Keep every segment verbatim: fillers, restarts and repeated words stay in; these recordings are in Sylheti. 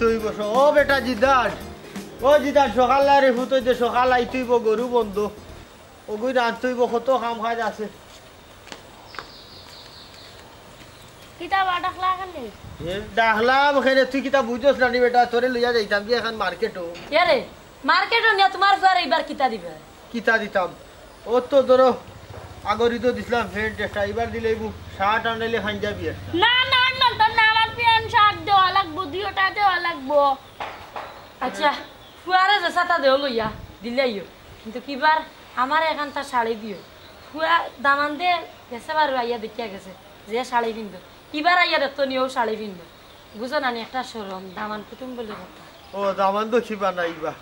তুই বসো। ও বেটা জিদান, ও জিদান, সকাল আরে ফুত অইতে সকাল আইতে অইবো, গরু বন্ধ। ওগুই রানতে অইবো, কত কাম কাজ আছে। কিতা বা ডাকলা কেনে? এ, ডাকলাম কেনে, তুই কিতা বুঝছস না নি বেটা, তোরে লইয়া যাইতাম যে এখন মার্কেটো। এরে, মার্কেটো নিয়া তুমার ফুয়ারে ইবার কিতা দিবে? কিতা দিতাম? ও তো ধরো, আগর ইদো দিছলাম প্যান্ট একটা, ইবার দিলে অইবো শার্ট আর নাইলে পাঞ্জাবি একটা। না, না, আমি মানতাম না, আমার প্যান্ট শার্ট দেওয়া লাগবো, দুইওটা দেওয়া লাগবো। আচ্ছা, ফুয়ারে যে ছাতা দেও লইয়া দিলাইও, কিন্তু কিবার আমারে এখানতা শাড়ি দিও। ফুয়া দামান্দে গেছে বারো আইয়া দেখিয়া গেছে যে শাড়ি পিন্দো, ইবার আইয়া দেখতো নি অউ শাড়ি পিন্দো। বুঝো না নি, একটা শরম, দামান কুটুম বলে কথা। ও, দামান্দো কিবা নাইবা।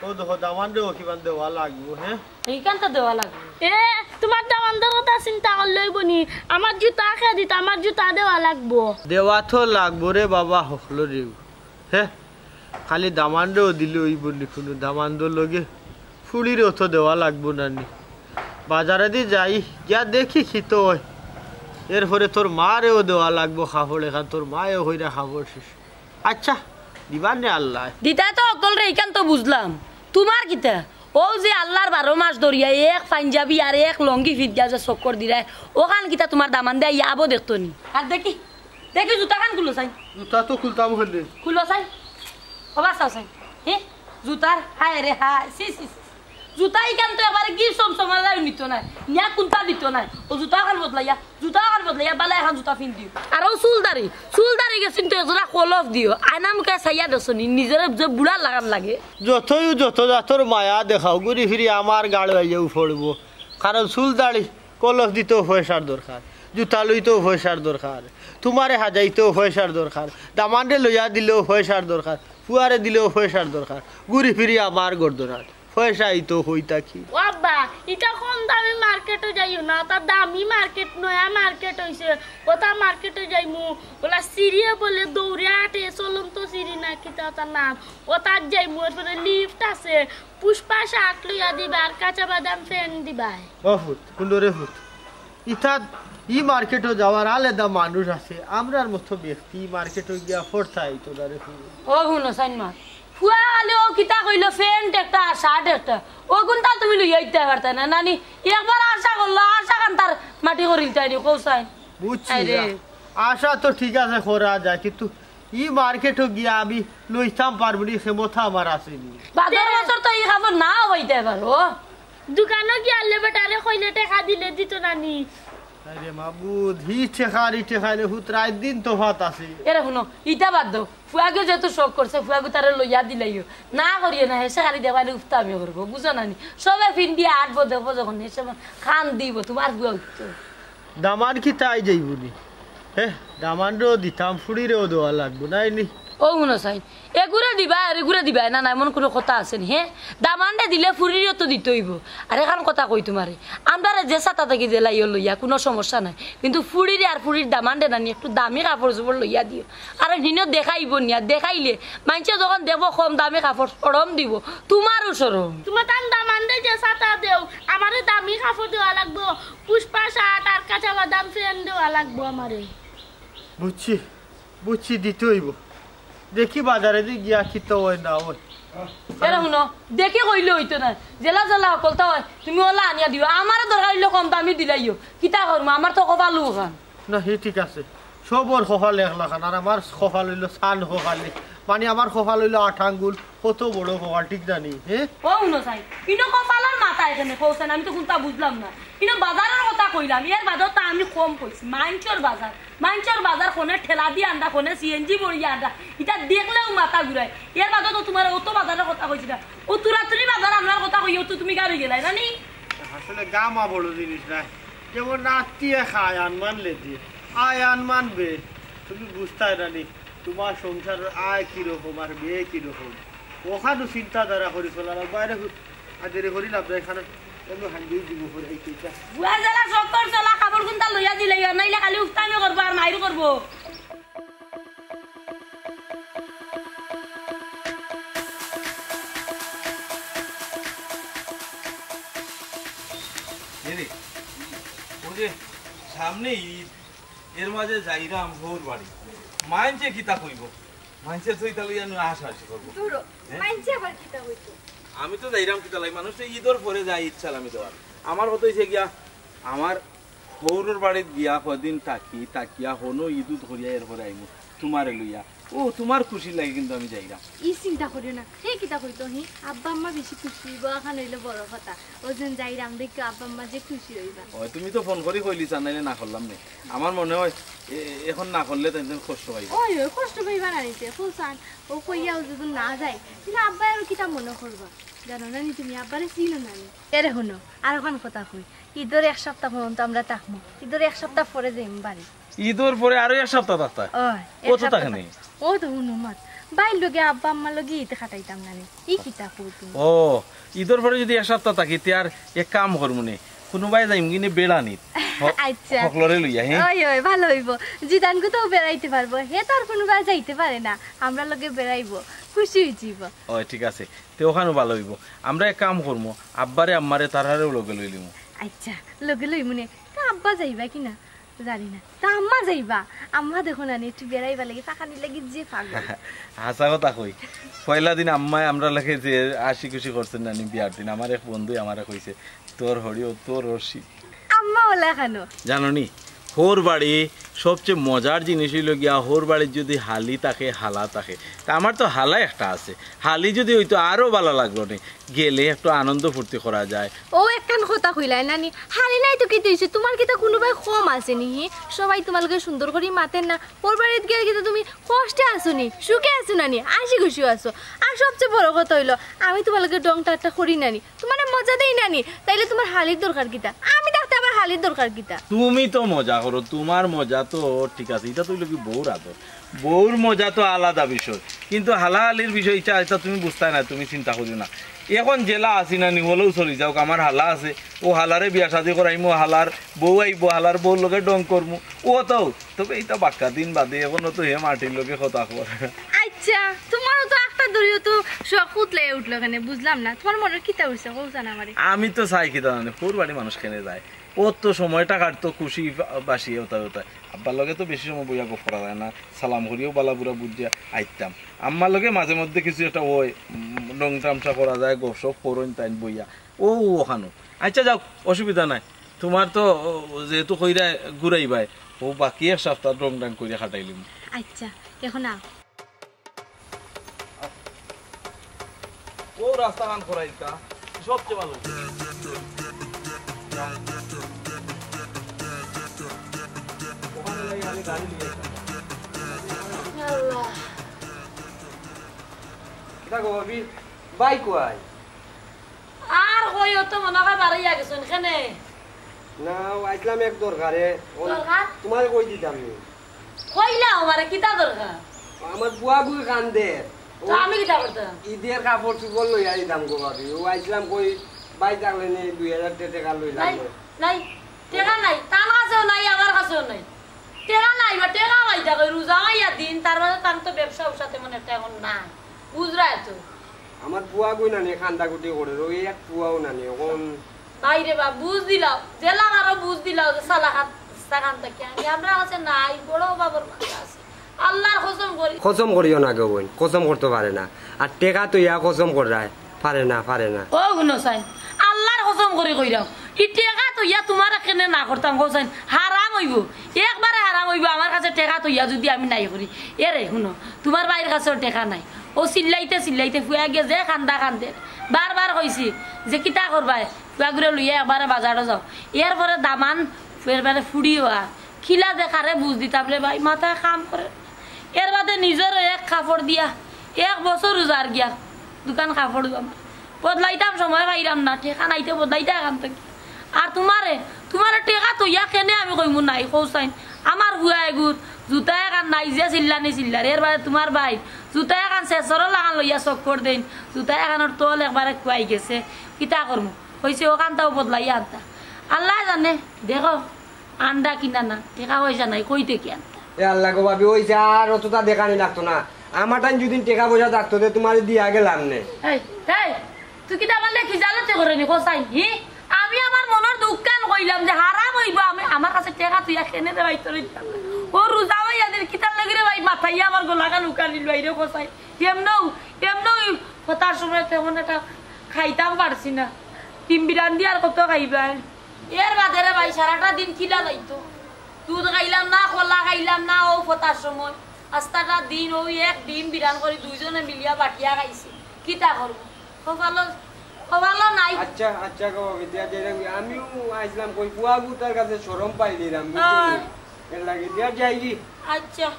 ও দেখো, দামান্দে ও কিবা দেওয়া লাগবো, হ্যাঁ? এইখান তো দেওয়া লাগবো। এ, তুমার দামান্দর কথা চিন্তা করলে অইবো নি? আমার জুতা কে দিতা, আমার জুতা দেওয়া লাগবো। দেওয়া তো লাগবো রে বাবা, হকলো রে। হে, খালি দামান্দরেও দিলে অইবো নি কুনু? দামান্দর লগে ফুড়িরেও তো দেওয়া লাগবো না নি? বাজারেদি যাই, গিয়া দেখি কিতা অয়। এরপরে তোর মারেও দেওয়া লাগবো কাপড়, এখান তোর মায়েও কইরা কাপড় শেষ। আচ্ছা, দিবা নে আল্লায়। দিতায় তো হকলরে, ইখান তো বুঝলাম। তুমার কিতা? অউ যে আল্লার বারো মাস ধরিয়া এক পাঞ্জাবি আর এক লঙ্গি ফিন্দিয়া যে চক্কর দিরায়, অখান কিতা তুমার দামান্দে আইয়া আবো দেখতো নি? আর দেখি, দেখি জুতাখান খুলো চাই। জুতা তো খুলতাম অইলে। খুলো চাই। ও বা চাও চাই। হে? জুতার হায় রে হায়। ছি, ছি, ছি। জুতা ইখান তো একবারে কি চমচমালাইও নিতো নায়। নিয়া কুন্তা দিতো নায়। ও জুতাখান বদলাইয়া, জুতাখান বদলাইয়া, বালা এখান জুতা ফিন্দিও। আর অউ চুল দাড়ি, চুল দাড়ি গেছে কিন্তু একজোড়া কলফ দিও। আয়না মুখে চাইয়া দেখছো নি, নিজরে যে বুড়া লাগার লাগে। যতই যত জাতর মায়া দেখাও, ঘুরি ফিরি আমার গাড় আইয়াউ পড়বো। কারণ চুল দাড়ি কলফ দিতেও পয়সার দরকার, জুতা লইতেও পয়সার দরকার, তুমারে হাজাইতেও পয়সার দরকার, দামান্দরে লইয়া দিলেও পয়সার দরকার, ফুয়ারে দিলেও পয়সার দরকার, ঘুরি ফিরি আমার গর্দনাত পয়সা আইতো কই থাকি। ও আব্বা, ইটা কম দামি মার্কেটো যাইও না, অটা দামি মার্কেট, নয়া মার্কেট অইছে, অটা মার্কেটো যাইমু। অলা সিঁড়িয়ে বলে দৌড়ে আটে, চলন্ত সিঁড়ি না কিতা অটার নাম, অটাত যাইমু। এরপরে লিফট আছে, পুষ্পা শার্ট লইয়া দিবা আর কাঁচা বাদাম প্যান্ট দিবায়। ও ফুত, কুন্ডরে ফুত। ইতাত ই মার্কেটো যাওয়ার আলাদা মানুষ আছে, আমরার মতো ব্যক্তি ই মার্কেটো গিয়া ফরতাই তো দারে ফুত। ও হুনো সাইন মা, ফুয়া খালি অউ কিতা কইলো, প্যান্ট একটা আর শার্ট একটা, অউ কুন্তা তুমি লইয়া আইতায় পারতায় না নানি? একবার আশা করলো, আশা খান তার মাটি করিলতায় নি, কও সাইন। বুঝছি আরে। যা। আশা তো ঠিক আছে করা যায়, কিন্তু ই মার্কেটো গিয়া আমি লইতাম পারবো নি, ক্ষমতা আমার আছে নি। বাদর বছর তো ই কাপড় নাও পাইতায় পারো। দোকানো গিয়া আনলে বেটারে কইলে টেকা দিলে দিতো না নি। আরে মাবুদ, হি টেকা আর ই টেকা রে ফুত, রাইত দিন তফাত আছে। এরে হুনো, ইটা বাদ দেও। ফুয়াগু যেহেতু শখ করছে, ফুয়াগু তারে লইয়া দিলাইও। না করিও না, হেষে খালি দেখবায় নি উফতামি করবো, বুঝো না নি? সবে ফিন্দিয়া আটবো দেখবো যখন, হেষে খান দিবো, তুমার ফুয়া উঠতো। দামান কিতা আই যাইবো নি? হে, দামানরেও দিতাম, ফুড়িরেও দেওয়া লাগবো, নায় নি? ও হুনো সাইন, এগুরে দিবায় আর এগুরে দিবায় না, না এমন কুনু কথা আছে নি, হে? দামানরে দিলে ফুড়িরেও তো দিতে অইবো। আর এখান কথা কই তুমারে, আমরারে যে ছাতা থাকি দিলাইও লইয়া, কুনু সমস্যা নাই, কিন্তু ফুড়িরে আর ফুড়ির দামানরে নানি একটু দামি কাপড় চোপড় লইয়া দিও। কারণ হিনো দেখাইবো নি, আর দেখাইলে মাইনষে যখন দেখবো কম দামি কাপড়, শরম দিবো, তুমারও শরম। তুমার তান দামানরে যে ছাতা দেও, আমারে দামি কাপড় দেওয়া লাগবো, পুষ্পা শার্ট আর কাঁচা বাদাম প্যান্ট দেওয়া লাগবো আমারে। বুঝছি, বুঝছি, দিতে অইবো। দেখি বাজারেদি গিয়া কিতা অয় না অয়। এরে হুনো, দেখি কইলে অইতো নায়। যেলা যেলা হকলতা অয়, তুমি অলা আনিয়া দিও। আমারে দরকার অইলে কম দামি দিলাইও। কিতা করমু, আমার তো কপালউ অখান। না, হে ঠিক আছে। সবর কপাল একলাখান, আর আমার কপাল অইলো চান কপালি। মানে, আমার কপাল অইলো আট আঙ্গুল, কত বড় কপাল, ঠিক জানি, হে? ও হুনো সাইন, ইনো কপালর মাথা এখানে কও সাইন, আমি তো কুন্তা বুঝলাম না। ইনো বাজারর কথা কইলাম, এর বাদেও তো আমি কম কইছি। মাইনষর বাজার, মাইনষর বাজার, কনে ঠেলা দি আনরা, কনে সিএনজি ভরিয়া আনরা, ইটা দেখলেউ মাথা ঘুরায়। এর বাদেও তো তুমারে অত বাজারর কথা কইছি না, অত তুরাতুরি বাজার আনরার কথা কইয়াউ তো তুমি গাড়ি গেলায় না নি? আসলে গামা বড় জিনিস না, যেমন নাতিয়ে খায় আনমান লেদিয়ে, আয় আনমান বে, তুমি বুঝতায় না নি। তুমার সংসারর আয় কিরকম আর ব্যয় কিরকম, অখানউ চিন্তাধারা করি চলা লাগবো। বাইরে হু-, আর দেরি করি লাভ নাই, এখানে এমনি হান্দি দিব করে এই চিন্তা। বুয়া জ্বালা চক্কর চলা, কাপড় কুন্তা লইয়া দিলাইও, নাইলে খালি উফতামি করবো আর মাইর করবো। এরে, ও যে সামনে ঈদ, এর মাঝে যাইরাম হউর বাড়ি, মাইনষে কিতা কইবো? মানষে তো ইতা লইয়া নু আশা আশি করবো। দূরো, হ্যাঁ? মানষে আবার কিতা কইতো? আমি তো যাইরাম কিতা লাগি, মানুষ তো ইদর পরে যায় ইদ সালামি দেওয়ার। আমার কথা অইছে গিয়া, আমার হউরর বাড়িত গিয়া কয়দিন থাকি, থাকিয়া হনো ইদ উদ করিয়া এরপরে আইমু তুমারে লইয়া। ও, তুমার খুশির লাগি কিন্তু আমি যাইরাম। ই চিন্তা করিও না, হে কিতা কইতো হি? আব্বা আম্মা বেশি খুশি অইবো, অখান অইলে বড় কথা। ও যেন যাইরাম দেখো আব্বা আম্মা যে খুশি অইবা। ও, তুমি তো ফোন করি কইলিছা, নাইলে না করলাম নে। আমার মনে অয় এ-, এখন না করলে তাইন কষ্ট পাইবা। ওই, ওই, কষ্ট পাইবা না নিতে, ফুলসান। ও কইয়াও যদি না যায়, তাইলে আব্বা আরো কিতা মনে করবা? জানো না নি তুমি, আব্বারে চিনো না নি? এরে হুনো, আর অখান কথা কই, ইদর এক সপ্তাহ পর্যন্ত আমরা থাকমু, ইদর এক সপ্তাহ পরে যাইমু বাড়ি। ইদর পরে আরো এক সপ্তাহ থাকতা? ওই, এক কত সপ্তাহ থাকে নি? থাক-, ও তো হুনো মাত, ভাইর লগে আব্বা আম্মার লগে ইদ কাটাইতাম না নি, ই কিতা কও তুমি? ও, ইদর পরে যদি এক সপ্তাহ থাকি, তে আর এক কাম করমু নে, কুনুবায় যাইমু গি নে বেড়ানিত। হ-, আচ্ছা। হকলরে লইয়া, হ্যাঁ? ওই, ওই, ভালো অইবো। জিদান গুতাও বেড়াইতে পারবো। হে তো আর কুনুবায় যাইতে পারে না। আমরার লগে বেড়াইবো। খুশি অইযিবো। ওই, ঠিক আছে। তে অখানও ভালো অইবো। আমরা এক কাম করমু, আব্বারে আম্মারে তারারেও লগে লইলিমু। আচ্ছা, লগে লইমু নে। তা আব্বা যাইবা কি না? জানি না। তা আম্মা যাইবা। আম্মা দেখো না নি, একটু বেড়াইবার লাগি, ফাঁকানির লাগি যে পাগল। হাছা কথা কই। পয়লা দিন আম্মায় আমরার লগে যে আশি খুশি করছইন না নি বিয়ার দিন, আমার এক বন্ধুয়ে আমারে কইছে, "তোর হড়িও, তোর রশি।" আম্মা অলা কেনে? জানো নি, হউর বাড়ি সবচেয়ে মজার জিনিস অইলো গিয়া, হউর বাড়িত যদি হালি থাকে, হালা থাকে। তা আমার তো হালা একটা আছে, হালি যদি অইতো আরো ভালা লাগলো নে, গেলে একটু আনন্দ ফুর্তি করা যায়। ও একখান কথা কইলায় না নি, হালি নাই তো কিতা অইছে, তুমার কিতা কুনুবায় কম আছে নি? হি, সবাই তুমার লগে সুন্দর করি মাতের না, হউর বাড়িত গেলে কিতা তুমি কষ্টে আছো নি, সুখে আছো না নি, আশি খুশিও আছো। আর সবচেয়ে বড় কথা অইলো, আমি তুমার লগে ঢং ঠাট্টা করি না নি, তুমারে মজা দেই না নি, তাইলে তুমার হালির দরকার কিতা? আমি থাকতে আবার হালির দরকার কিতা? তুমি তো মজা করো, তুমার মজা তো ঠিক আছে, ইটা তো অইলো গি বউর আদর, বউর মজা তো আলাদা বিষয়, কিন্তু হালা হালির বিষয় ইটা, ইটা তুমি বুঝতায় না, তুমি চিন্তা করিও না। এখন যেলা আছি না নি, অলাউ চলি যাউক, আমার হালা আছে, অউ হালারে বিয়া শাদি করাইমু, হালার বউ আইবো, হালার বউর লগে ঢং করমু, অউ তো তবে ইটা বাক্কা দিন বাদে, এখনো তো হে মাটির লগে কথা কর। আচ্ছা, তুমারও তো একটা দরিও তো শখ উতলাই উঠলো কেনে, বুঝলাম না। তুমার মনর কিতা অইছে, কও জান আমারে। আমি তো চাই কিতা জানো, হউর বাড়ি মানুষ কেনে যায়, অত সময় কাটাইতো খুশি বা-, বাসি অতায় অতায়। আব্বার লগে তো বেশি সময় বইয়া গপ করা যায় না, সালাম করিও বালা বুরা বুঝিয়া আইতাম। আম্মার লগে মাঝে মধ্যে কিছু একটা অয়, উম, ঢং তামশা করা যায়, গপসপ করইন তাইন বইয়া। ও, অখানো। আচ্ছা যাউক, অসুবিধা নাই। তুমার তো, ও, যেহেতু কইরায় ঘুরাইবায়, অউ বাকি এক সপ্তাহ ঢং ঢং করিয়া কাটাইলিমু। আচ্ছা, এখন আও। অউ রাস্তাখান করাইতা, সবচেয়ে ভালা। অখান লাগি আমি গাড়ি লইয়া আইতাম। আল্লাহ। কিতা গো ভাবি, ভাই কই? আর কইও তো, মনে অয় বারইয়া গেছইন। কেনে? না, ও আইছলাম এক দরকারে। ও, দরকার? তুমারে কই দিতাম নি। কইলাও আমারে, কিতা দরকার? আমার ফুয়াগুয়ে কান্দের। তো আমি কিতা করতাম? ইদের কাপড় চুপড় লইয়া দিতাম গো ভাবি। ও আইছলাম কই, ভাই থাকলে নি দুই হাজার টেকা লইলাম নাই, না। নাই। টেকা নাই, তান কাছেও নাই, আমার কাছেও নাই। টেকা নাই বা টেকা পাইতা কই, রোজা মাইয়া দিন, তার বাদে তান তো ব্যবসা উবসা তেমন একটা এখন নাই, বুঝরায় তো। আমার ফুয়াগুই নানি কান্দাকুটি করের, অউ এক ফুয়াও নানি, অখন বাইরে বা বুঝ দিলাও, যেলা পারো বুঝ দিলাও যে সালা হাত সাকান থাকি আনি, আমরার কাছে নাই, বড় বাবার মাঝে আছে। আল্লার কসম করি। কসম করিও না গো বইন, কসম করতো পারে না। আর টেকা তো ইয়া কসম কররায়, পারে না, পারে না। ও হুনো চাইন, আল্লার কসম করি কইরাম, ই টেকা তো ইয়া তুমার কেনে না করতাম গো চাইন, হারাম অইবো, একবারে হারাম অইবো আমার কাছে টেকা তো ইয়া যদি আমি নাই করি। এরে হুনো, তুমার ভাইর কাছেও টেকা নাই, অউ চিল্লাইতে চিল্লাইতে ফুয়া গিয়া যে কান্দা কান্দের, বারবার কইছি যে কিতা করবায়, ফুয়াগুরে লইয়া একবারে বাজারো যাও, এরপরে দামান এরবারে ফুড়ি অওয়া, কিলা দেখারে বুঝ দিতাম রে ভাই, মাথায় কাম করে। এরবাদে নিজরও এক কাপড় দিয়া, এক বছর উজার গিয়া, দুখান কাপড় আমার। বদলাইতাম সময় পাইরাম না, টেকা নাইতে বদলাইতা এখান থাকি। আর তুমারে, তুমারে টেকা থইয়া কেনে আমি কইমু নাই, কও চাইন। আমার ফুয়া এগুর জুতা এখান নাই, যে চিল্লানি চিল্লার। এরবাদে তুমার ভাই, জুতা এখান শেষর লাগান লইয়া চক্কর দেইন। জুতা এখানর তল একবারে খুয়াই গেছে। কিতা করমু? কইছে অখানতাও বদলাইয়া আনতা। আল্লায় জানে, দেখো, আন্ডা কিনা না, টেকা পয়সা নাই, কই থাকি আনতা? এ আল্লাহ গো ভাবি, অইছে আর অততা দেখানি লাগতো না। আমার টাইম যদি টেকা পয়সা থাকতো, তে তুমারে দিয়া গেলাম নে। এই, এই, তুই কিতা আমার লাগি খিজালতি করে নি, কও চাইন, হি? আমি আমার মনর দুঃখখান কইলাম যে হারাম অইবো, আমি, আমার কাছে টেকা থইয়া কেনে রে ভাই তোর ইচ্ছা করে। ও রোজা ভাই, আদের কিতার লাগি রে ভাই, মাথায় আমার গলাখান উকানি লইরে কষাই। এমনেও, এমনেও ফতার সময় তেমন একটা খাইতাম পারছি না। ডিম বিরান দি আর কত খাইবায়? এর বাদে রে ভাই, সারাটা দিন কিলা যাইতো? দুধ খাইলাম না, কলা খাইলাম না, ও ফতার সময়। আস্তাটা দিন ওই এক ডিম বিরান করি দুইজনে মিলিয়া বাটিয়া খাইছি। কিতা করবো? কপালো, কপালো নাই। আচ্ছা, আচ্ছা গো, বিদ্যা, যেরকম আমিও আইছিলাম কই, পুয়া গুতার কাছে শরম পাইলিলাম, বুঝছো নি? হ্যাঁ। এর লাগি দিয়া যাইগি। আচ্ছা,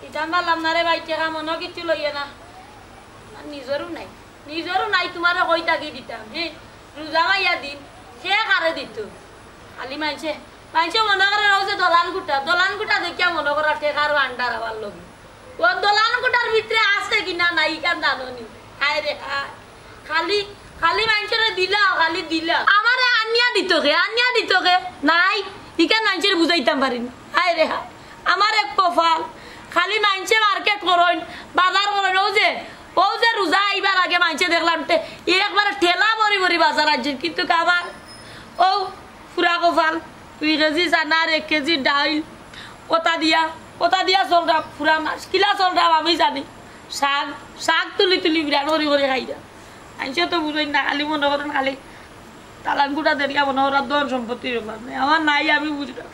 ইতাম পারলাম না রে ভাই, টেকা মনো কিচ্ছু লইয়া না। আর নিজরও নাই, নিজরও নাই, তোমারে কই থাকি দিতাম, হে? রোজা মাইয়া দিন, সে কারে দিত? খালি মানষে, মানষে মনো করে রয়েছে দলান গুটা, দলান গুটা দেখিয়া মনো করা টেকার ভান্ডার আবার লগে। ও দলান গুটার ভিতরে আছে কিনা নাই ইখান জানো নি? হায় রে হায়। খালি, খালি মানষরে দিলাও, খালি দিলাও। আমারে আনিয়া দিত কে, আনিয়া দিত কে? নাই, ইখান মানষরে বুঝাইতাম পারি না। হায় রে হায়, আমার এক কপাল। খালি মানষে মার্কেট করইন, বাজার করইন, ও যে, ও যে রোজা আইবার আগে মানষে দেখলাম টে-, একবারে ঠেলা ভরি ভরি বাজার আনছইন, কিন্তু আমার ও ফুরা কপাল, দুই কেজি চানা আর এক কেজি ডাইল, ওটা দিয়া, ওটা দিয়া চলরাম, ফুরা মাস, কিলা চলরাম আমি জানি। শাক, শাক তুলি তুলি বিরাট করি করি খাইরাম। মানষে তো বুঝইন না, খালি মনো করইন খালি তালান গুটা দেরিয়া মনো করা ধন সম্পত্তির ব্যাপার নাই। আমার নাই, আমি বুঝরাম।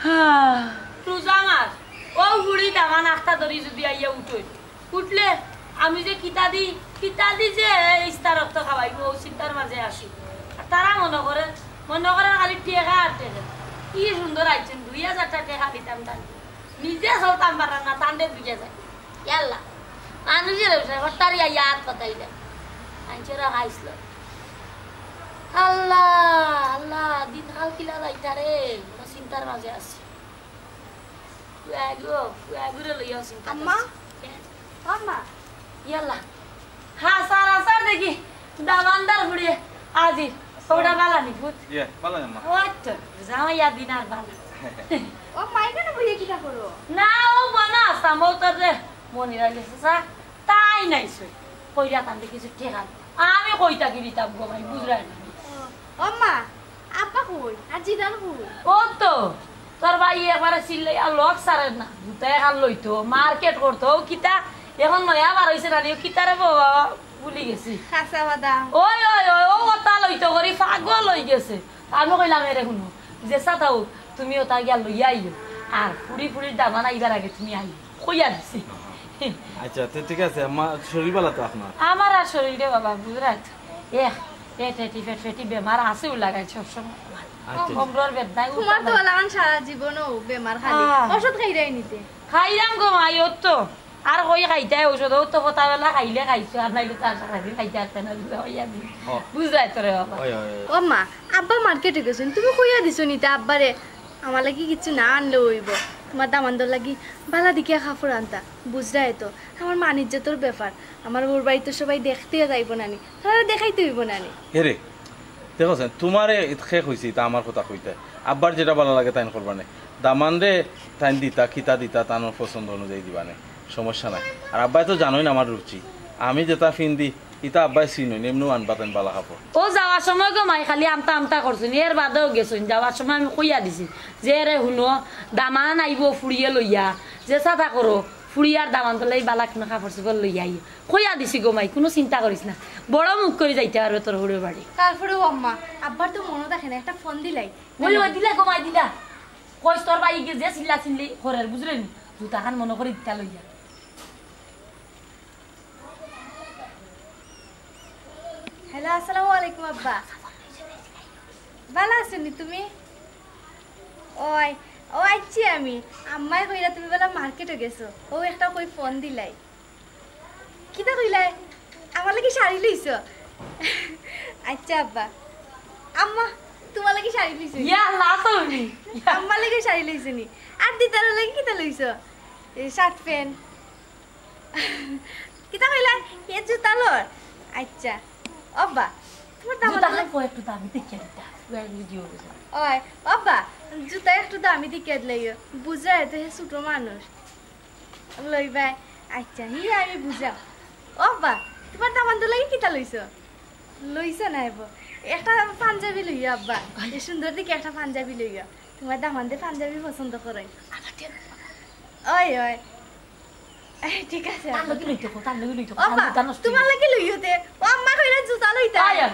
হা। রোজা মাস, ও বুড়ি দামান আখতা ধরি যদি আইয়া উঠইন, উঠলে আমি যে কিতা দি, কিতা দি যে ইস্তারত তো খাওয়াইমু, ও চিন্তার মাঝে আছি। আর তারা মনো করে, মনো করে খালি টেকা আর টেকা। কি সুন্দর আইছইন, দুই হাজারটা টেকা দিতাম তান। নিজে চলতাম পারাম না, তানরে দিয়া যাই। ইয়াল্লা, মানুষের ব্যবসা, হঠাৎ আইয়া হাত পাতাইলে। আনছে ওরা খাইছিল। আল্লাহ, আল্লাহ, দিন কাল কিলা যাইতারে, বড় চিন্তার মাঝে আছি। ফুয়া গো, ফুয়া গুরে লইয়া চিন্তা আম্মা? করছি। আম্মা? ইয়াল্লা। হ্যাঁ, স্যার, স্যার, দেখি। দামান্দার ফুড়িয়ে আজি। ওটা বালা নি ফুত? ইয়ে, বালা নি, আম্মা। ও আচ্ছা, জামাইয়া দিন আর বালা। ও মাই কেন বইয়ে কিতা করো? না, ও বনা আসাম, ও তোর রে। মনির আলী চাচা, তাই নাই সই। কইরা তানতে কিছু টেকা। আমি কই থাকি দিতাম গো ভাই, বুঝরায় না। ও, ও মা, আব্বা কই? আর জিদান কই? ও তো, তোর ভাই একবারে চিল্লাইয়া লগ সারের না। জুতা এখান লইতো, মার্কেট করতো, ও কিতা, এখন নয়া বার হইছে না নি, ও কিতা রে বাবা, ভুলি গেছি। খাসা বাদাম। ওই, ওই, ওই, ও কথা লইতো করি, পাগল হই গেছে। আমি কইলাম, "এরে হুনো, যে সাদাও, তুমি ওটা গিয়া লইয়া আইও, আর ফুড়ি ফুড়ির দামান আইবার আগে তুমি আইও।" কইয়া দিছি। আচ্ছা, তো ঠিক আছে, আম্মা, শরীর ভালো তো আপনার? আমার আর শরীর রে বাবা, বুঝরায় তো। এহ, পেট ফেটি, পেট ফেটি বেমার আছে, ও লাগাই সবসময়। আচ্ছা। কমরর বেদনায় তোমার তো উঠা ওলাখান সারা জীবনও বেমার খালি। আহ। ওষুধ খাইরায় নি তে? খাইরাম গো মাই, ও তো। আর কই খাইতায় ঔষধ, ও তো ফোতা বেলা খাইলে খাইছো, আর নাইলে তো আর সারাদিন খাইতে পারতে না, বুঝা হইয়া দি। ও। বুঝরায় তো রে বাবা। ওই, ওই, ওই। ও মা, আব্বা মার্কেটে গেছইন, তুমি কইয়া দিছো নি তে আব্বারে? আমার লাগি কিচ্ছু না আনলেও অইবো। তোমার দামান্দর লাগি বালা দেখিয়া কাপড় আনতা। বুঝরায় তো, আমার মান ইজ্জতর ব্যাপার। আমার বউর বাড়িত সবাই দেখতে যাইবো না নি, তারা দেখাইতে অইবো না নি। এরে, দেখো সেন, তোমারে ইত-, খে কইছি, ইতা আমার কথা কইতে। আব্বার যেটা বালা লাগে তাইন করবা নে। দামান্দরে তাইন দিতা, কিতা দিতা, তান পছন্দ অনুযায়ী দিবা নে। সমস্যা নাই। আর আব্বায় তো জানইন আমার রুচি। আমি যেটা ফিন্দি, ইতা আব্বায় চিনইন, এমনেও আনবা তাইন বালা কাপড়। ও যাওয়ার সময় গো মাই খালি আমতা আমতা করছইন, এর বাদেও গেছইন। যাওয়ার সময় আমি কইয়া দিছি যে, "এরে হুনো, দামান আইবো ফুড়িয়ে লইয়া, যে সাদা করো, ফুড়ি আর দামান্দর লাগি বালা কুনু কাপড় চোপড় লইয়া আইও।" কইয়া দিছি গো মাই, কুনু চিন্তা করিস না, বড় মুখ করি যাইতে পারবে তোর হউরর বাড়ি। তারপরেও আম্মা, আব্বার তো মনো থাকে না, একটা ফোন দিলাই। ওই, ওই দিলা গো মাই, দিলা। কইস তোর ভাই গিয়া যে চিল্লা চিল্লি করের, বুঝরে নি? জুতাখান মনো করি দিতা লইয়া। হ্যালো, আসসালামু আলাইকুম আব্বা। বালা আছো নি তুমি? ওই, ও আইছি আমি। আম্মায় কইরা তুমি বালা মার্কেটো গেছো। ও একটা কই ফোন দিলাই। কিতা কইলায়? আমার লাগি শাড়ি লইছো? আচ্ছা আব্বা। আম্মা, তোমার লাগি শাড়ি লইছো নি? ইয়া আল্লাহ, তো নি। আম্মার লাগি শাড়ি লইছো নি? আর দিদার লাগি কিতা লইছো? এ, শার্ট প্যান্ট। কিতা কইলায়? এ জুতা লর? আচ্ছা। আব্বা, তোমার দামান্দর জুতা লাগি কই একটু দামি দেখিয়া দিতা। ওই, আব্বা, জুতা একটু দামি দেখিয়া দিলাইও। বুঝরায় তো হে ছোট মানুষ। লইবায়। আচ্ছা, হি আমি বুঝাম। ও আব্বা, তোমার দামান্দর লাগি কিতা লইছো? লইছো না এবো? একটা পাঞ্জাবি লইও আব্বা। এই সুন্দর দেখি একটা পাঞ্জাবি লইও। তুমার দামান্দে পাঞ্জাবি পছন্দ করে। ওই, ওই। এই, ঠিক আছে। তার লগে লইতে কও, তার লগে লইতে কও, ও তার আব্বা, জুতা নষ্ট তুমার অইবো। লগে লইও তে। ও আম্মা কইরা জুতা লইতা। ওই, ওই,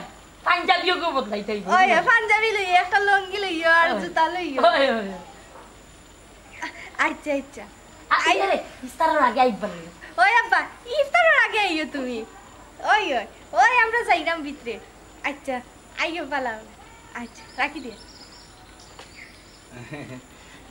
পাঞ্জাবিও কেউ বদলাইতে অইবো। ওই, ওই, পাঞ্জাবি লইও, একটা লুঙ্গি লইও আর ওই। জুতা লইও। ওই, ওই, ওই। আচ্ছা, আচ্ছা। আচ্ছা, আই- রে, ইফতারর আগে আইবা রে। ওই আব্বা, ইফতারর আগে আইও তুমি। ওই, ওই, ওই আমরা যাইরাম ভিতরে। আচ্ছা, আইও পালাও। আচ্ছা, রাখি দিয়া।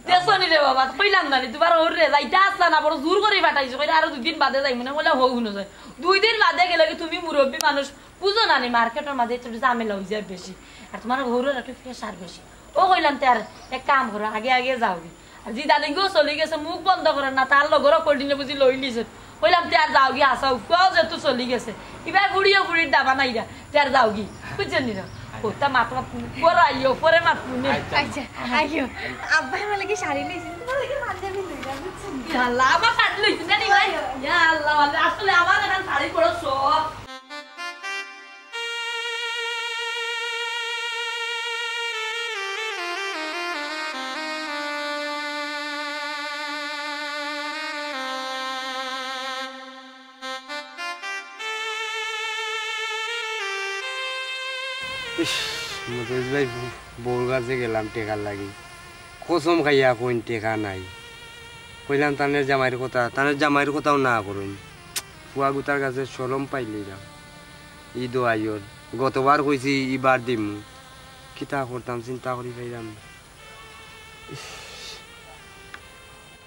দেখছো নি রে বাবা, কইলাম না নি, তুমার হউর রে, যাইতা আছলা না, বড় জোর করি পাঠাইছো, কইরা আরো দুই দিন বাদে যাইমু না, কইলা হউ হুনো যায়। দুই দিন বাদে গেলে কি তুমি মুরব্বি মানুষ, বুঝো না নি, মার্কেটর মাঝে একটু ঝামেলা অই যায় বেশি, আর তুমার হউরর একটু pressure বেশি। ও কইলাম তে আর এক কাম করো, আগে আগে যাওগি। আর জি দাদিগো চলি গেছে, মুখ বন্ধ করে না, তার লগর কলডিনে বুঝি লই লিছে। কইলাম, "তে আর যাওগি, আসাও, ফুয়াও যেহেতু চলি গেছে, ইবার ফুড়িও ফুড়ির দাবা নাই রা, তে আর যাওগি।" বুঝছেন নি রা? ওটা মাত মাত, পরে আইও, পরে মাত নে। আচ্ছা, আচ্ছা, আইও। আব্বাই আমার লাগি শাড়ি লইছে, তুমার লাগি পাঞ্জাবি লইলাম, বুঝছেন নি? আল্লাহ, আবার শাড়ি লইছে না নি ভাই? ইয়া আল্লাহ, আল্লাহ, আসলে আমার এখন শাড়ি বড় শখ। ইস, মদরিছ ভাই, বউর কাছে গেলাম টেকার লাগি, কসম খাইয়া কইন টেকা নাই। কইলাম তানের জামাইর কথা, তানের জামাইর কথাও না করইন। ফুয়া গুতার কাছে শরম পাইলিরাম। ইদো আইয়র, গতবার কইছি ইবার দিমু। কিতা করতাম চিন্তা করি পাইরাম না। ইস।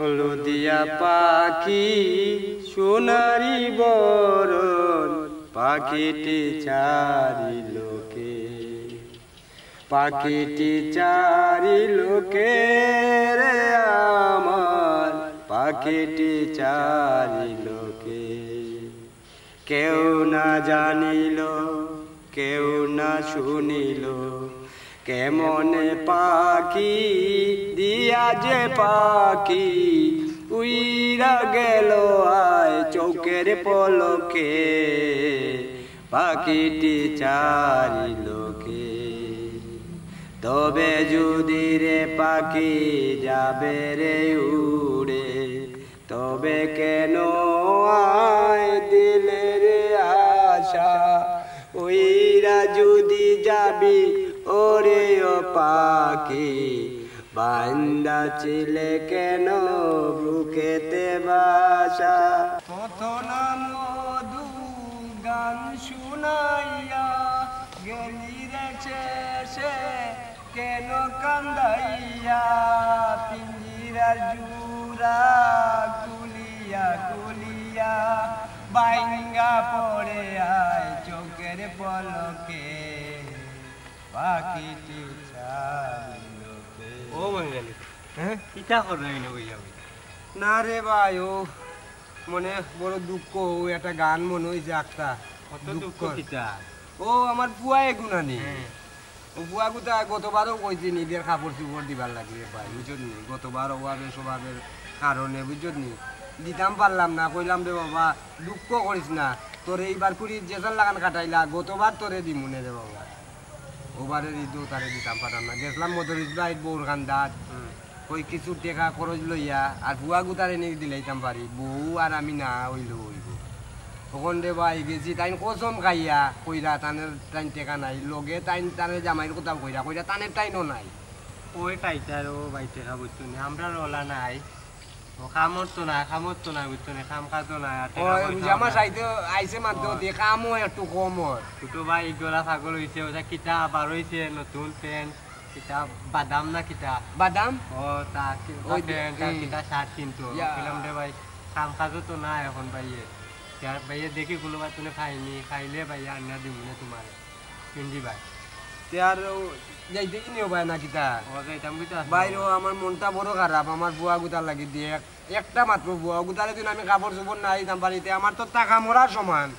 হলদিয়া পাখি, সোনারি বরণ, পাখিটি চারি লোকে। পাখিটি চারি লোকে রে আমার, পাখিটি চারি লোকে। কেউ না জানিল, কেউ না শুনিল, কেমনে পাখি দিয়া যে পাখি উইরা গেল আয় চোখের পলকে। পাখিটি চারি লোকে। তবে যদি রে পাখি যাবে রে উড়ে, তবে কেন আয় দিলে রে আশা, উইরা যদি যাবি ওরে ও পাখি, বান্দা ছিলে কেন বুকেতে বাসা। কত না মধু গান শুনাইয়া গেলি রে শেষে, কেন কান্দাইয়া পিঞ্জিরার জুড়া খুলিয়া খুলিয়া, বাইঙ্গা পড়ে আয় চোখের পলকে। পাখিটি ছাড়িল কে। ও বাঙালি, হ্যাঁ? কিতা কররায় না বইয়া বইয়া? না রে ভাই, ও মনে বড় দুঃখ, ও একটা গান মনে অইছে একটা। কত দুঃখ দুঃখ। কিতা? ও আমার ফুয়া এগুনানি। হ্যাঁ। ও ফুয়া গুতা গতবারও কইছি নিজের কাপড় চোপড় দিবার লাগি রে ভাই, বুঝছত নি? গতবার অভাবে স্বভাবের কারণে, বুঝছত নি? দিতাম পারলাম না, কইলাম রে বাবা, দুঃখ করিস না, তোরে এইবার করি যে যার লাখান কাটাইলা, গতবার তোরে দিমুনে রে বাবা। ওবারের ইদো তারে দিতাম পারলাম না। গেছলাম মদরিছ ভাইর বউর কান্দাত। হুম। কই কিছু টেকা খরচ লইয়া আর ফুয়া গুতারে নি দিলাইতাম পারি। বউ আর আমি না অইলেও অইবো। অখন রে ভাই গেছি, তাইন কসম খাইয়া কইরা তানের তাইন টেকা নাই। লগে তাইন তানের জামাইর কথা কইরা, কইরা তানের তাইনও নাই। ওই টাইটার ও ভাই টেকা বুঝছো নি, আমরার ওলা নাই। ও, কামর তো না, কামর তো না, বুঝছো নি? কাম কাজও না, আর ও, টেকা পয়সাও জামা না। চাইতে আইছে মাত্র ও। দিয়ে কামও একটু কম ওর। ছোট ভাই গলা পাগল অইছে, ওটা কিতা বার অইছে, নতুন প্যান্ট, কিতা বাদাম না কিতা? বাদাম? ও, তা কি-, ওই যে, প্যান্ট, আর হুম। কিতা শার্ট কিনতো। ইয়া। কইলাম রে ভাই, কাম কাজও তো না এখন ভাইয়ে। তে আর ভাইয়ে দেখি কুনুবায় তুনে পাইনি, পাইলে ভাইয়ে আনিয়া দিমুনে তুমারে। পিন্দি ভাই। তে আর ও যাইতে কি নিও ভাই না কিতা? ও যাইতাম কিতা? ভাই রে, আমার মনটা বড় খারাপ, আমার ফুয়া গুতার লাগি দিয়া। এক-, একটা মাত্র ফুয়া, গুতারে দিন আমি কাপড় চোপড় না দিতাম পারি, তে আমার তো থাকা মরার সমান,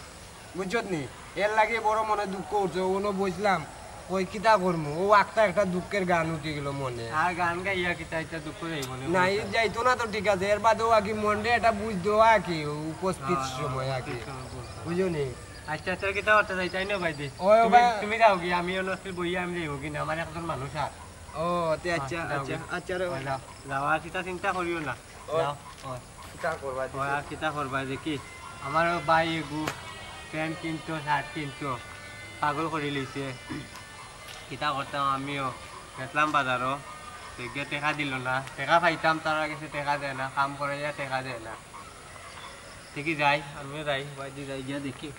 বুঝছত নি? এর লাগি বড় মনে দুঃখ উঠছে, ওনো বইছলাম, কই কিতা করমু? ও একটা একটা দুঃখের গান উঠি গেল মনে। আর গান গাইয়া কিতা ইতা দুঃখ যাইবো নি? না, এই যাইতো না তো ঠিক আছে, এর বাদেও আকি মনরে এটা বুঝ দেওয়া আকি, উপস্থিত হ্যাঁ, সময় আকি। উপস্থিত সময় বলতে। বুঝছো নি? আচ্ছা, আচ্ছা, কিতা করতে যাই, তাই না ভাই দি? ওই, তুমি, ওই। তুমি যাওগি, আমি অনো আছি বইয়া, আমি যাইমু কি না, আমার একজন মানুষ আর। ও, তে আচ্ছা, আচ্ছা, আচ্ছা, আচ্ছা রে। যাও, যাও, আর কিতা চিন্তা করিও না। ও, যাও, ও। কিতা করবা ও, দিছে? আর কিতা করবা দেখি? আমারও ভাই এগু প্যান্ট কিনতো, শার্ট কিনতো, পাগল করি লইছে। কিতা করতাম, আমিও গেছলাম বাজারো, তো গিয়া টেকা দিল না, টেকা পাইতাম, তার গেছে টেকা দেয় না, কাম করাইয়া টেকা দেয় না। দেখি যাই, আমিও যাই, বাড়ি যাই, গিয়া দেখি।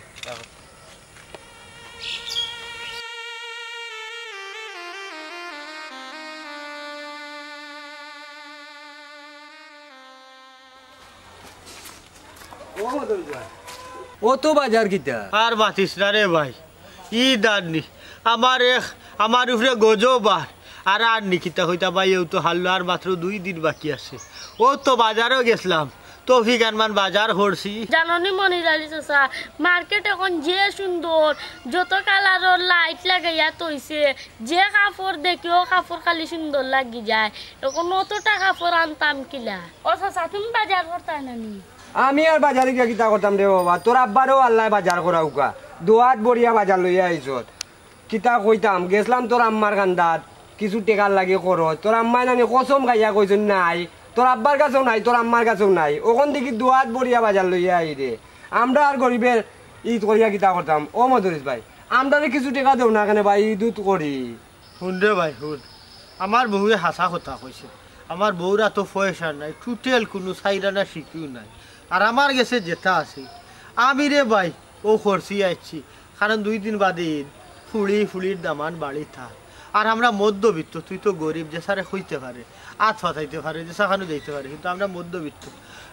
ও তো বাজার কিতা? আর মাতিস না রে ভাই, ঈদ আর নি, আমার এক, আমার উপরে গজব আর, আর আর নি কিতা কইতা ভাই, ও তো হারলো, আর মাত্র দুই দিন বাকি আছে। ও তো বাজারও গেছলাম, তৌফিক আনমান বাজার করছি। জানো নি মনির আলী চাচা, মার্কেট এখন যে সুন্দর, যত কালারর লাইট লাগাইয়া থইছে, যে কাপড় দেখি ও কাপড় খালি সুন্দর লাগি যায়। এখন অতটা কাপড় আনতাম কিলা? ও চাচা, তুমি বাজার করতায় না নি? আমি আর বাজারে গিয়া কিতা করতাম রে বাবা, তোর আব্বারেও আল্লায় বাজার করাউকা, দুহাত বরিয়া বাজার লইয়া আইছত। কিতা কইতাম, গেছলাম তোর আম্মার কান্দাত, কিছু টেকার লাগি খরচ। তোর আম্মায় নানি কসম খাইয়া কইছইন নাই, তোর আব্বার কাছেও নাই, তোর আম্মার কাছেও নাই। অখন দেখি দুহাত বরিয়া বাজার লইয়া আই রে। আমরা আর গরিবের ঈদ করিয়া কিতা করতাম? ও মদরিস ভাই, আমরারে কিছু টেকা দেও না কেনে ভাই, ঈদ উদ করি। হুন রে ভাই, হুন। আমার বউয়ে হাছা কথা কইছে। আমার বউর আতো পয়সা নাই, টুটেল কুনু চাইর আনা শিকিও নাই। আর আমার গেছে যেটা আছে, আমি রে ভাই, ও খরচি আইছি। কারণ দুই দিন বাদে ঈদ, ফুড়ি, ফুড়ির দামান বাড়ি থাক। আর আমরা মধ্যবিত্ত, তুই তো গরিব, যেসারে কইতে পারে, আত ফাতাইতে পারে, যেসাখানো যাইতে পারে, কিন্তু আমরা মধ্যবিত্ত।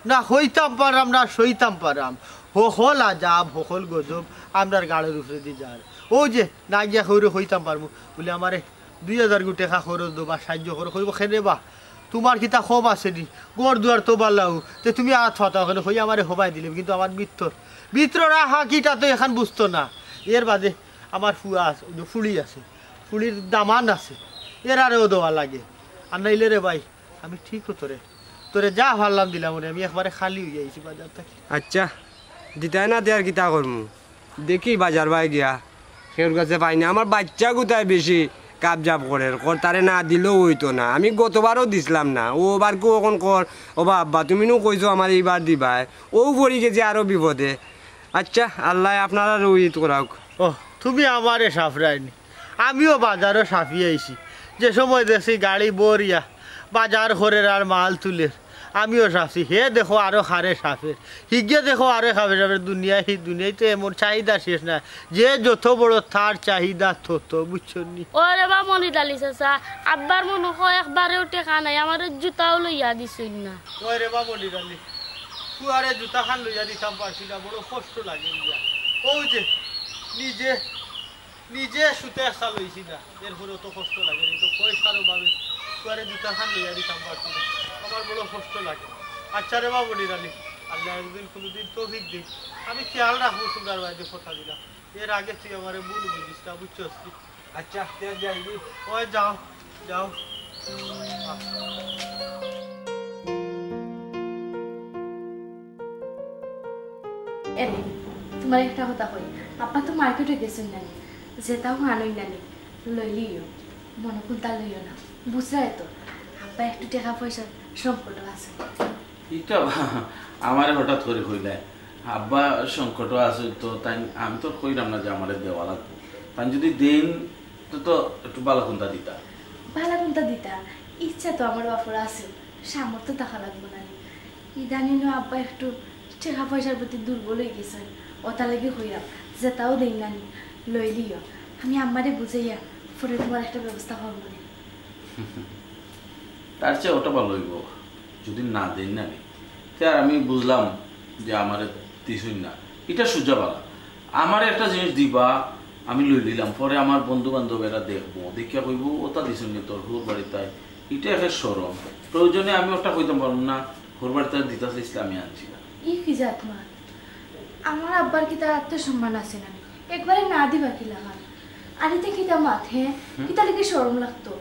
না কইতাম পারাম, না সইতাম পারাম। হকল আজাব, হকল গজব, আমরার গাড়ির উপরে দি যার। ও যে, না গিয়া কইরে কইতাম পারমু, বলে আমারে দুই হাজার গু টেকা খরচ দেও বা সাহায্য করো, কইবো, "কেনে বা, তুমার কিতা কম আছে নি? ঘর দুয়ার তো বালাউ, তে তুমি আত ফাতাও কেনে?" কই আমারে হবাই দিলে, কিন্তু আমার ভিতর, ভিতরর আহা কিতা তো এখান বুঝতো না। এর বাদে আমার ফুয়া আছে, ওই যে ফুড়ি আছে, ফুড়ির দামান আছে, এরারেও দেওয়া লাগে। আর নাইলে রে ভাই, আমি ঠিক তোরে, তোরে যা পারলাম দিলাম ওরে, আমি একবারে খালি হইয়া আইছি বাজার থাকি। আচ্ছা, দিতায় না দেয়ার কিতা করমু? দেখি বাজার বায় গিয়া, কেউর কাছে পাই না। আমার বাইচ্চা গুতায় বেশি কাবজাব করের, কর তারে না দিলেও অইতো না। আমি গতবারও দিছলাম না, ও এবার কেউ অখন কর, "ও বা আব্বা, তুমি নু কইছো আমারে ইবার দিবায়।" ও পড়ি গেছে আরো বিপদে। আচ্ছা, আল্লায় আপনারারেও ঈদ করাউক। ও, তুমি আমারে সাফরায়নি, আমিও বাজারো সাফি আইছি। যে সময় দেখছি গাড়ি বরিয়া বাজার করের আর মাল তুলের, আমিও সাফছি। হে দেখো আরো খারে সাফের, হিগে দেখো আরো খাবে সাফের। দুনিয়া, হি দুনিয়ায় তো এমন চাহিদা শেষ না, যে যত বড় তার চাহিদা তত, বুঝছো নি? ও রে বা মনির আলী চাচা, আব্বার মনো কয় একবারেও টেকা নাই, আমারে জুতাও লইয়া দিছইন না। ওই রে বা মনির আলী, ফুয়ারে জুতা খান লইয়া দিতাম পারছি না, বড় কষ্ট লাগে গিয়া। ও যে নিজে নিজে সুতে একটা লইছি না, এরপরে অত কষ্ট লাগে নি, তো পয়সার অভাবে ফুয়ারে জুতা খান লইয়া দিতাম পারছি না, আমার বড় কষ্ট লাগে। আচ্ছা রে বা মনির আলী, আল্লায় একদিন কোনোদিন তৌফিক দিক, আমি খেয়াল রাখমু তুমার বাড়িতে কথা দিলাম। এর আগে তুই আমারে ভুল বুঝিস না, বুঝছস নি? আচ্ছা, তে যাই নি। ওই যাও, যাও। এরে, তুমারে একটা কথা কই, আব্বা তো মার্কেটো গেছইন নানি, যেতাও আনইন নানি, লইলিও, মনো কুন্তা লইও না, বুঝরায় তো, আব্বা একটু টেকা পয়সার সংকটও আছে। ইটা আমারে হঠাৎ করি কইলায়, আব্বা সংকটও আছে তো, তাইন আমি তো কইরাম না যে আমারে দেওয়া লাগবো, তাইন যুদি দেইন তো, তো একটু ভালা কুন্তা দিতা। ভালা কুন্তা দিতা? ইচ্ছা তো আমার বাপর আছে, সামর্থ্য থাকা লাগবো নানি। ইদানিংও আব্বা একটু টেকা পয়সার প্রতি দুর্বল অইগেছইন, অতার লাগি কইরাম, যেতাও দেইন নানি, লইলিও। আমি আম্মারে বুঝাইয়া পরে তুমার একটা ব্যবস্থা করমু নে। তার চেয়ে ওটা ভালা অইবো, যুদি না দেইন নানি। তে আর আমি বুঝলাম যে আমারে দিছইন না, ইটা সুজা ভালা। আমারে একটা জিনিস দিবা, আমি লইলিলাম, পরে আমার বন্ধু বান্ধব এরা দেখবো, দেখিয়া কইবো, "ওটা দিছইন নি তোর হউর বাড়ির তাই।" ইটা একটা শরম। প্রয়োজনে আমি ওটা কইতাম পারমু না, "হউর বাড়ির তাই দিতা চাইছলা, আমি আনছি না।" ই কি জাত মাত? আমার আব্বার কিতা আত্মসম্মান আছে নানি? একবারে না দিবা কিলাখান? আর ইতা কিতা মাত, হে? কিতার লাগি শরম লাগতো?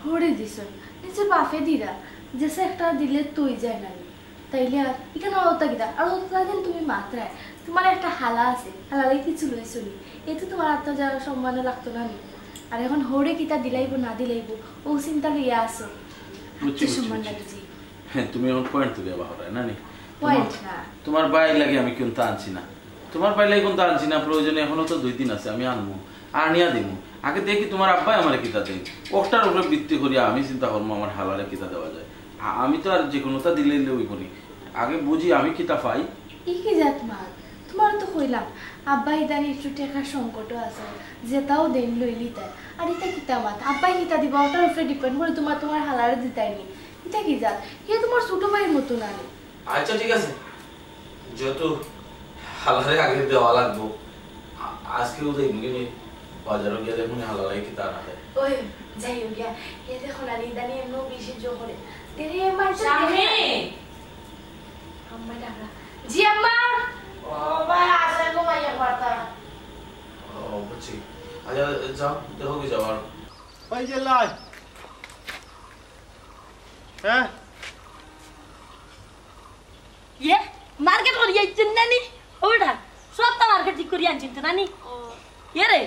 হউরে দিছইন, নিজর বাপে দিরা, যেসা একটা দিলে তো অই যায় নানি। তাইলে আর ইখান অতা কিতা? আর অতদিন তুমি মাতরায়, তুমার একটা হালা আছে, হালার লাগি কিছু লইছো নি? এতে তুমার আত্মসম্মানে লাগতো নানি? আর এখন হউরে কিতা দিলাইবো না দিলাইবো, অউ চিন্তা লইয়া আছো। বুঝছি, আত্মীয় বুঝছি, সম্মান বুঝছি। লাগে জি। হ্যাঁ, তুমি এখন পয়েন্ট তুলিয়া বাহরায়, না নি? পয়েন্ট না। তোমার ভাইর লাগি আমি কুন্তা আনছি না। তোমার ভাইর লাগি কুন্তা আনছি না, প্রয়োজনে এখনো তো দুই দিন আছে, আমি আনমু, আনিয়া দিমু। আগে দেখি তোমার আব্বায় আমারে কিতা দেইন, অটার উপরে ভিত্তি করিয়া আমি চিন্তা করমু আমার হালারে কিতা দেওয়া যায়। আ-, আমি তো আর যে কুনুতা দিলে অইবো নি, আগে বুঝি আমি কিতা পাই। ই কি জাত মাত? তুমারে তো কইলাম, আব্বা ইদানি একটু টেকার সংকটও আছে, যেতাও দেইন লইলিতায়। আর ইতা কিতা মাত? আব্বায় কিতা দিবা, অটার উপরে ডিপেন্ড করে তুমার, তুমার হালারে দিতায় নি। ইতা কি জাত? হে তুমার ছোট ভাইর মতো না নি। আচ্ছা, ঠিক আছে, যেহেতু হালারে আগে দেওয়া লাগবো, আ-, আজকেও যাইমু কিনি বাজারো গিয়া দেখমু নি হালারে কিতা আনা যায়। ওই, যাই হোক গিয়া, এ দেখো না, ইদানি এমনও বেশি জোর করে। দেরে মার তো শাম্মী! দেরে। আম্মা ডাকরা। জি আম্মা। ও ভাই, আসে গো ভাই, একবার তা। ও, বুঝছি। আচ্ছা, যাও, দেখো কি যাওয়ার। ওই যে লাই। হ্যাঁ? ইয়ে, মার্কেট করি আইছইন না নি? ও বেটা, সবতা মার্কেট ঠিক করি আনছইন তো না নি? ইয়ে রে,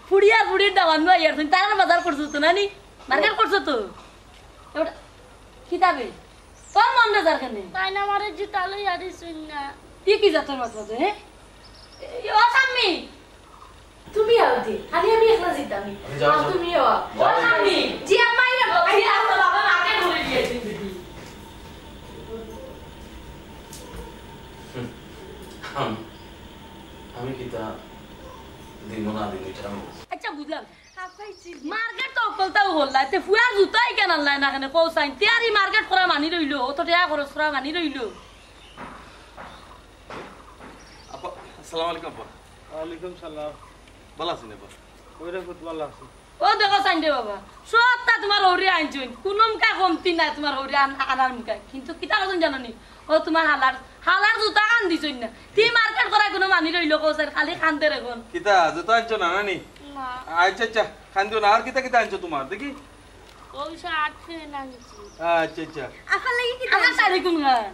ফুড়িয়া ফুড়ির দামান নয় আর তুমি তারার বাজার করছো তো না নি? মার্কেট করছো তো? এ বেটা, কিতাবে? তোর মন বেজার কেনে? তাইন আমারে জুতা লইয়া দিছইন না। ই কি জাতর মাত মাতো, হ্যাঁ? এ, ও শাম্মী, তুমি আও দি, খালি আমি একলা জিতামি। আচ্ছা, যাও, আর যাও। তুমিও আও। ও যাও। শাম্মী, জি আম্মা, এই দেখো, এই দেখো, বাবা মাকে ধরে দিয়েছেন দিদি। আমি, আমি কিতা দিমু না দিমু, ইটা আমি বুঝি। আচ্ছা, বুঝলাম। মার্কেট তো অকলতাউ করলা, তে ফুয়ার জুতাই কেন আনলায় না কেনে, কও চাইন? তে আর ই মার্কেট করা মানি রইলো, অত টেকা খরচ করা মানি রইলো। আব্বা, আসসালামু আলাইকুম আব্বা। ওয়ালাইকুম সালাম। ভালা আছইন আব্বা? ওই রে, খুব ভালা আছি। ও দেখো চাইন রে বাবা, সবতা তুমার হউরে আনছইন, কুনুমকা কমতি নাই তুমার হউরে আন-, আনার মুখায়। কিন্তু কিতা করছইন জানো নি? ও তুমার হালার, হালার জুতা খান দিছইন না। তি মার্কেট করা কুনু মানি রইলো কও চাইন, খালি কান্দের এখন। কিতা, জুতা আনছো না, না নি? না। আচ্ছা, আচ্ছা, কান্দিও না। আর কিতা কিতা আনছো তুমার, দেখি? ওই শার্ট প্যান্ট আনছি। আচ্ছা, আচ্ছা। আফার লাগি কিতা আমার আনছো? শাড়ি কুনখান?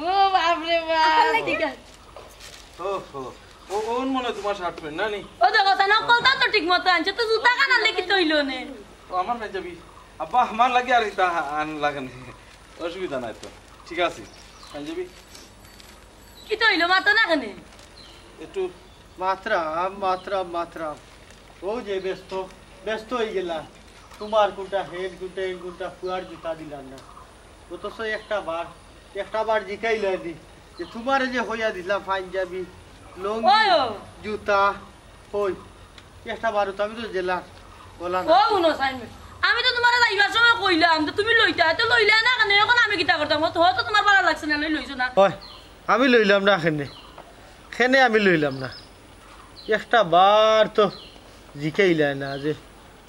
ও বাপ রে বাপ। আফার লাগি। ঠিক আছে। ও হো। ও, অউ মনে অয় তুমার শার্ট প্যান্ট, না নি? ও দেখো, তাই না, কলতা তো ঠিক মতো আনছে, তো জুতা খান আনলে কিতা অইলো নে? ও, আমার পাঞ্জাবি। আব্বা, আমার লাগি আর ইতা আন লাগে না। অসুবিধা নাই তো। ঠিক আছে। পাঞ্জাবি। কিতা অইলো, মাতো না কেনে? একটু মাতরাম, মাতরাম, মাতরাম। অউ যে ব্যস্ত, ব্যস্ত অইগেলা। তুমার কুনটা হেন, কুনটা হেন, কুনটা ফুয়ার জুতা দিলাম না। অথচ একটা বার, একটা বার জিকাইলায় নি যে তুমারে যে কইয়া দিলাম পাঞ্জাবি, লুঙ্গি, ওই ও। জুতা, কই? একটা বারও তো আমি তো জেলা, বলা না। ও হুনো চাইন, আমি তো তুমারে যাইবার সময় কইলাম যে তুমি লইতায়, তে লইলায় না কেনে? এখন আমি কিতা করতাম? অত হয়তো তুমার ভালা লাগছে না, লই লইছো না। ওই, আমি লইলাম না কেনে, কেনে আমি লইলাম না। একটা বার তো জিকাইলায় না যে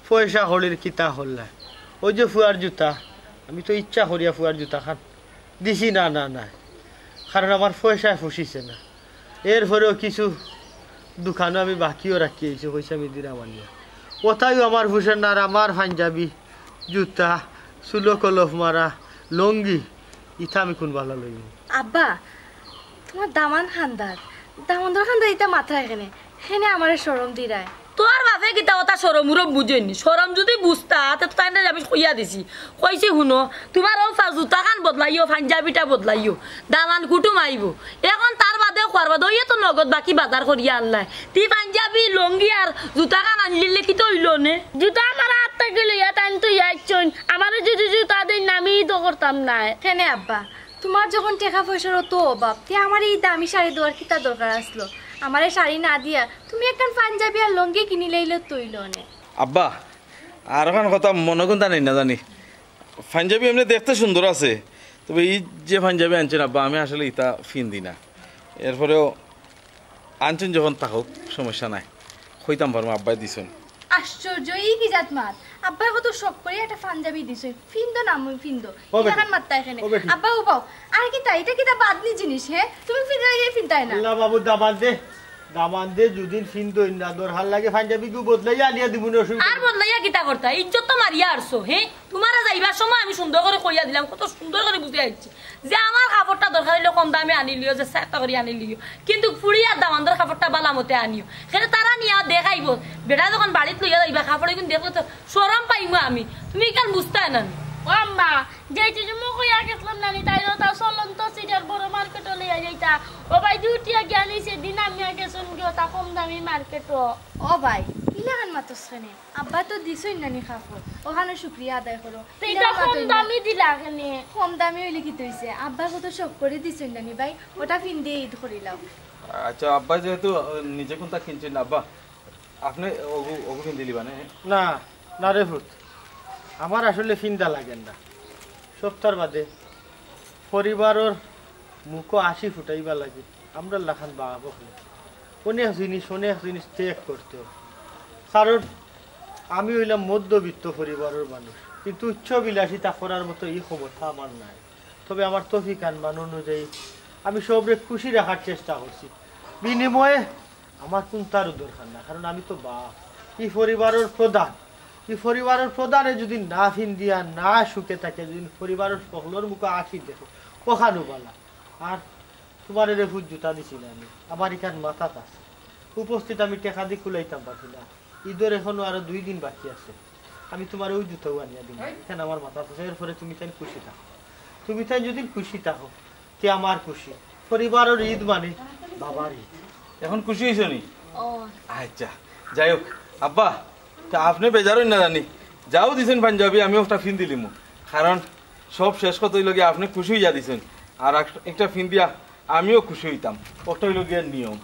পয়সা কড়ির কিতা করলায়। অউ যে ফুয়ার জুতা, আমি তো ইচ্ছা করিয়া ফুয়ার জুতা খান দিছি না, না, না, কারণ আমার পয়সায় ফুষিছে না। এরপরেও কিছু দোকানো আমি বাকিও রাখি আইছি, কইছে আমি দিরাম আনিয়া। অতায়ও আমার ফুষের না, আর আমার পাঞ্জাবি, জুতা, চুলো কলফ মারা, লুঙ্গি, ইতা আমি কুন বালা লইমু? আব্বা, তুমার দামান খান্দার, দামান্দর খান্দার ইতা মাতরায় কেনে, হেনে আমারে শরম দিরায়। তোর বাপে কিতা অতা শরম উরম বুঝইন নি? শরম যুদি বুঝতা, তে তো তাইনরে আমি কইয়া দিছি। কইছি, হুনো, তুমার অউ ফা-, জুতা খান বদলাইও, পাঞ্জাবিটা বদলাইও, দামান কুটুম আইবো। এখন তার বাদে, খোয়ার বাদে, অইয়ে তো নগদ বাকি বাজার করিয়া আনলায়। তি পাঞ্জাবি, লুঙ্গি আর জুতা খান আনলিলে কিতা অইলো নে? জুতা আমার আত থাকি লইয়া তাইন তো আইছইন। আমারে যুদি জুতা দেইন না, আমি ইতা করতাম নায়। কেনে আব্বা, তুমার যখন টেকা পয়সার অত অভাব, তে আমারে ই দামি শাড়ি দেওয়ার কিতা দরকার আছলো? আমারে শাড়ি না দিয়া তুমি একখান পাঞ্জাবি আর লুঙ্গি কিনিলাইলে তো অইলো নে। আব্বা, আর অখান কথা মনো কুন্তা নেই না জানি। পাঞ্জাবি এমনে দেখতে সুন্দর আছে, তবে ই যে পাঞ্জাবি আনছইন আব্বা, আমি আসলে ইতা ফিন্দি না। এরপরেও আনছইন যখন থাকউক, সমস্যা নাই, কইতাম পারমু আব্বায় দিছইন। আশ্চর্য, ই কি জাত মাত? আব্বায় কত শখ করি একটা পাঞ্জাবি দিছইন, ফিন্দো না মুই ফিন্দো। ও বেটি। ইলাখান মাতরায় কেনে? ও বেটি। আব্বা, ও বাও, আর কিতা, ইটা কিতা বাদনি জিনিস, হে? তুমি ফিন্দাইলে ফিন্দায় না। আল্লা বাবু, দামান দে, দামান দে, যুদি ফিন্দইন না, দরকার লাগে পাঞ্জাবিগু বদলাইয়া আনিয়া দিমু নে, অসুবিধা আর নাই। বদলাইয়া কিতা করতায়? ইজ্জত তো মারিয়া আরছো, হে? তুমারে যাইবার সময় আমি সুন্দর করি কইয়া দিলাম, কত সুন্দর করি বুঝাই আইছি। যে আমার কাপড়টা দরকার অইলে কম দামে আনিলিও, যে চেষ্টা করি আনিলিও, কিন্তু ফুড়ি আর দামান্দর কাপড়টা বালা মতে আনিও। কেনে তারা নিয়া দেখাইবো, বেটা যখন বাড়িত লইয়া যাইবা কাপড় ইগুন দেখলে তো শরম পাইমু আমি। তুমি ইখান বুঝতায় না নি? ও আম্মা, যেইটা যে মুখ অইয়া গেছিলাম নানি, তাই তো তার চলন্ত সিটার বড় মার্কেটও লইয়া যাইতা। ও ভাই, দুটিয়া গিয়া নিছে দিন আমি আর গেছুন গিয়া তা কম দামি মার্কেটও। ও ভাই, ইলাখান মাতস কেনে? আব্বা তো দিছইন নানি কাপড়, অখানো শুক্রিয়া আদায় করো। তো ইটা ইলাখান কম মাতইন না। দামি দিলা কেনে? কম দামি অইলে কিতা অইছে? আব্বা কত শখ করি দিছইন নানি ভাই, ওটা ফিন্দি ঈদ করিলাও। আচ্ছা আব্বা, যেহেতু আহ, নিজে কুনতা কিনছইন না আব্বা, আপনে ওগু ওগু ফিন্দিলিবা নে? না, না রে পুত, আমার আসলে ফিন্দা লাগের না। সপ্তাহর বাদে পরিবারর মুখো হাসি ফুটাইবার লাগি আমরার লাখান বাপ অকলে অনেক জিনিস, অনেক জিনিস ত্যাগ করতে অয়। কারণ আমি অইলাম মধ্যবিত্ত পরিবারর মানুষ, কিন্তু উচ্চ বিলাসিতা করার মতো ই ক্ষমতা আমার নাই। তবে আমার তৌফিক আনমান অনুযায়ী আমি সবরে খুশি রাখার চেষ্টা করছি। বিনিময়ে আমার কুনতারও দরকার না, কারণ আমি তো বাপ, ই পরিবারর প্রধান। ই পরিবারর প্রধানে যদি না ফিন্দিয়া, না সুখে থাকে, যদি পরিবারর সকলর মুখো হাসি দেখে, অখানউ বালা। আর তুমারে রে পুত জুতা দিছি না আমি, আমার ইখান মাথাত আছে। উপস্থিত আমি টেকা দি কুলাইতাম পারছি না। ঈদর এখনো আরো দুই দিন বাকি আছে, আমি তুমারে ওই জুতাও আনিয়া দিমু। ইখান আমার মাথাত আছে, এরপরে তুমি তাইন খুশি থাকো। তুমি তাইন যদি খুশি থাকো, তে আমার খুশি। পরিবারর ঈদ মানে বাবার ঈদ। এখন খুশি অইছো নি? ও। আচ্ছা, যাই হোক, আব্বা, তা আপনে বেজার অইন না জানি, যাও দিছইন পাঞ্জাবি, আমিও একটা ফিন্দিলিমু। কারণ সব শেষ কথা অইলো গিয়া আপনে খুশি অইয়া দিছইন, আর এক-, একটা ফিন্দিয়া আমিও খুশি অইতাম, ওটা অইলো গিয়া নিয়ম।